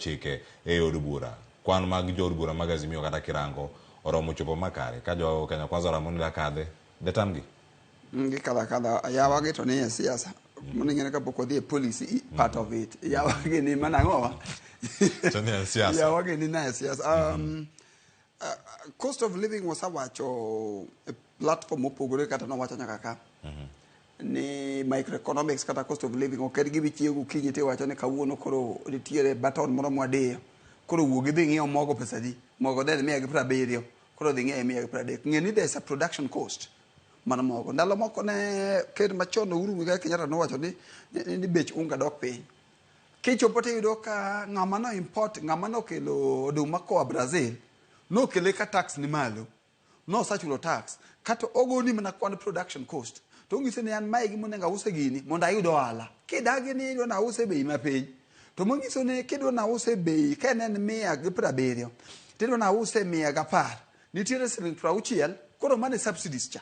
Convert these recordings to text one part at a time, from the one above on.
chike e od bura. Kwan mag jood bura mag Azimio kata kirango oromo chopo makare. Ka jo Kenya Kwanza oramo ni dakadhe, detamgi. Gikadho akadha yawa gi to ni e siasa. Mondo ing'e ni kapok odhi e policy part of it. Yawa gi ni mana ang'owa? To ni en siasa. Yawa gi ni na e siasa. Cost of living wasewacho e platform mopogore kata nowacho nyaka ka. Ni microeconomics kata cost of living ok en gima ichiew gokinyi tiwacho ni kawuono koro nitiere button moro mwadiyo. Koro wuog idhi ing'iew mogo pesa adi? Mogo then 170. Koro dhi ng'iewe 130. Ng'e ni there's a production cost mar mogo. Ndalo moko ne ker machon Uhuru Muigai Kenyatta nowacho ni bech unga dok piny. Kichopo tiyudo ka ng'ama no import, ng'ama nokelo oduma koa Brazil, nokele ka tax ni malo. Nosechulo tax. Kata ogoni mana kwan production cost. To ong'isi ni an mae gima onego ause gini mondo ayud ohala. Kidagi ni idwa nause bei mapiny. To manyiso ni kidwa nause bei ka en 170, tidwa nause 110. Nitiere siling 60, koro mano e subsidies cha.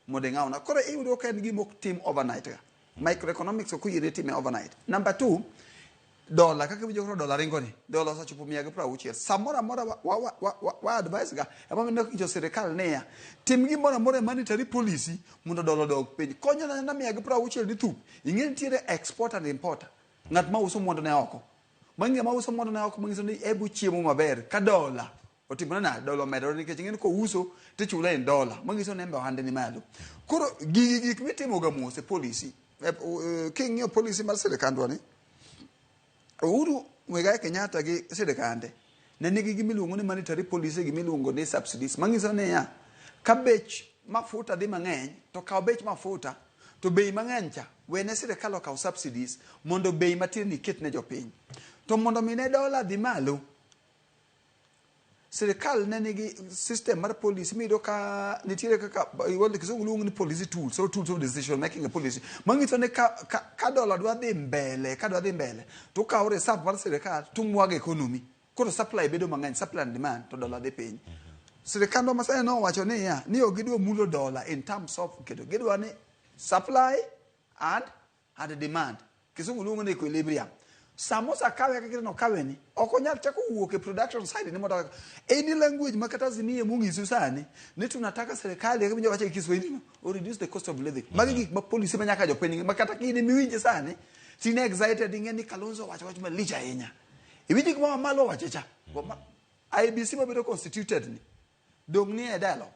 Mondo ing'awna. Koro iyudo ka en gima ok tim overnight ga. Microeconomics ok oyiene time overnight. Number two, dola kaka iwinjo koro dola ringo ni dola osechopo 160 samoro amora wa advice ga ema omiyo jo sirikal niya tim gimoro amora e monetary policy mondo dola odog piny konyo na 160 ni thup ing'e nitiere exporter and importer ng'at ma uso mwandu ne oko ma ng'ama uso mwandu ne oko manyiso ni ebu chiemo maber ka dola otimore nade dola omedore nikech ing'e ni kouso tichule in dola manyiso ni embe ohande ni malo koro gigi gik mitimo ga mos e policy. King'iyo policy mar sirikandwa ni Uhuru Muigai Kenyatta gi sirikande ne nigi gima iluongo ni monetary policy gi miluongo ni subsidies manyiso niya ka bech mafuta dhi mang'eny to kaw bech mafuta to bei mang'eny cha wene sirikal okaw subsidies mondo bei matin ni iket ne jopiny to mondo mi ne dola dhi malo sirikal ne nigi system mar policy miyudo ka nitiere kaka well, kizungu luongo ni policy tools or tools of decision making a policy manyiso ni ka dola dwa dhi mbele ka dwa dhi mbele to kawo reserve mar sirikal to mwago economy koro supply bedo mang'eny, supply and demand, to dola dhi piny. Sirikandwa masani nowacho niya ni ok gidwa mulo dola in terms of keto gidwa ni supply and demand, kizungu luongo ni equilibrium. Sama osakawe kaka no kawe ni ok onyal chako wuok e production side ni mondo any language ma kata Azimio mong'isu sani ni tunataka serikali kaka winjo wacho gi Kiswahili no o reduce the cost of living. Magi gik ma policy ma nyaka jopiny ma kata kinde miwinje sani tine excited ing'e ni Kalonzo owacho wach malich ahinya iwinjo gima Wamalo owacho cha. IEBC mabedo constituted ni dong ni e dialogue.